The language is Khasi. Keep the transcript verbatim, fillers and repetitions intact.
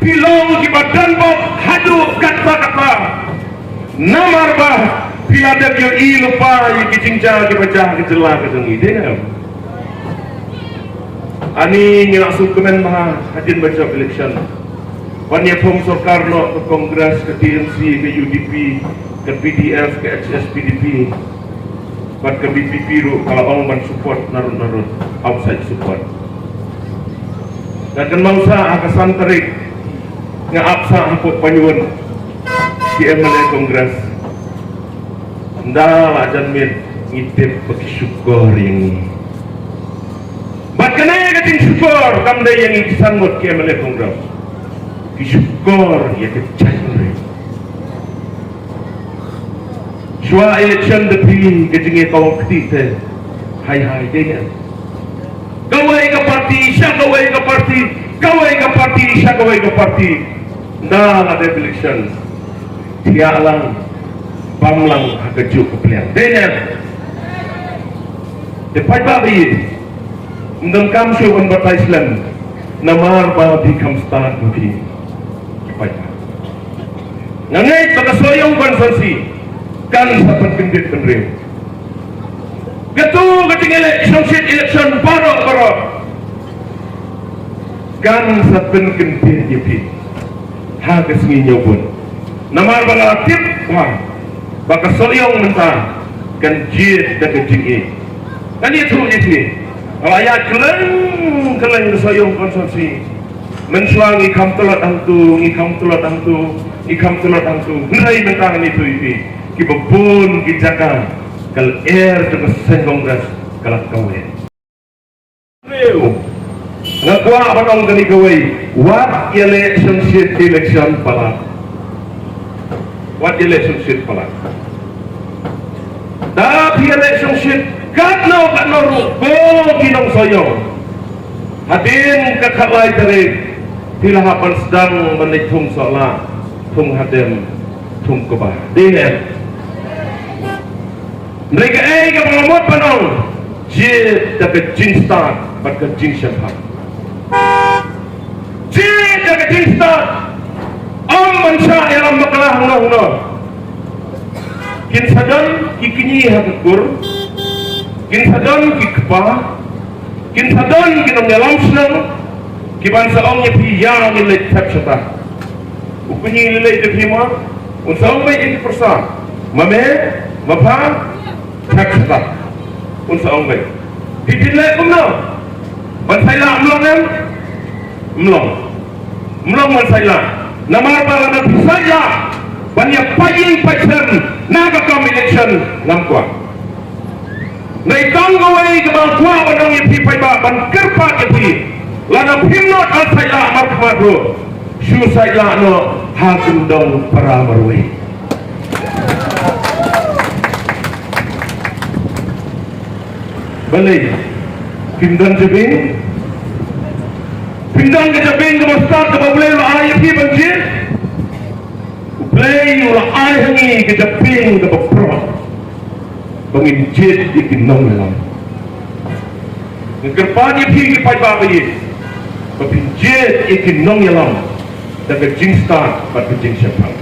Phi long kiba don bok haduh katta katta. Namar ba phi la dep ïohi lypa ïa ki jingjia kiba jia ha ka jylla ka jong ngi, dei ne em? Ani ngi la sngewkmen bha hadien ba jop election ban ïaform sorkar noh ka Congress, ka T M C, ka U D P, ka P D F, ka H S P D P. Bad ka V P P ruh ka la ong ban support narud narud, outside support. Nga kynmaw sa ha ka san tarik nga ap sa hapoh Panjwut ki M L A Congress. Ynda la jan miet ngi tip ba ki shukor ïa ngi. Bad kane ka jingshukor kam dei ïa ngi ki san ngut ki M L A Congress. Ki shukor ïa ka jaitbynriew. Shuwa election da phi ka jingïakawang kti te hai hai, dei ne? Kawei ka party sha kawei ka party, kawei ka party sha kawei ka party. Ynda la dep election, thiah lang, bam lang ha kajuh ka pliang, dei ne? Te paidbah ba ïeit, ym donkam shuh ban batai slem, namar ba phi kham stad ma phi. Paidbah, nga ngeit ba ka Sohiong constituency kan sa pynkyndit bynriew. Kato ka jingïaleh shongshit election baroh baroh kan sa pynkyndit ïa phi ha ka sngi ñiewbun. Namar ba nga tip ba, ba ka Sohiong mynta kan jied da ka jingïeit. Ngan ïathuh ïa phi, nga la ïaid kylleng kylleng ka Sohiong constituency. Mynshuwa ngi kham tlot hangto, ngi kham tlot hangto, ngi kham tlot hangto. Hynrei mynta ngan ïathuh ïa phi, kiba bun ki jaka ka lyer jong ka seng Congress ka la kawei. Nga kwah ban ong kane kawei, wat ïaleh shongshit election palat. Wat ïaleh shongshit palat. Da phi ïaleh shongshit katno katno ruh, ko ki nong Sohiong, hadien ka khatlai tarik phi la hap ban sdang ban leit thung sohlah, thung hadem, thung kba. Dei ne em? Hynrei kaei kaba nga mut ban ong, jied da ka jingstad bad ka jingshemphang. Jied da ka jingstad. Ym ban shah ïalam bakla hangno hangno. Kin sa don ki kñi ha ka kur, kin sa don ki kpa, kin sa don ki nongïalam shnong kiban sa ong ïa phi, ïa ngin leit thep shata. U kñi lei lei da phi ma, un sa ong beit ïa ki pyrsa, ma me, ma pha, thep shata. Un sa ong beit. Phi phin leh kumno? Ban sa ïalam, ym long em? Ym long. Ym long ban sa ïalam. Namar ba lada phi sa ïalam ban ïa pait ïing pait sem na ka kam election, ngam kwah. Ngi tang kawei kaba nga kwah ban ong ïa phi paidbah, ban kyrpad ïa phi. Lada phim nud ban sa ïalam markhmat ruh, shu sa ïalam noh ha kyndong para marwei. Balei? Phim don jabieng? Phim don ka jabieng kaba stad kaba U Blei u la ai ïa phi ban jied? U Blei u la ai ha ngi ka jabieng kaba prot ba ngin jied ïa ki nongïalam. Nga kyrpad ïa phi ki paidbah ba ïeit, ba phin jied ïa ki nongïalam da ka jingstad bad ka jingshemphang.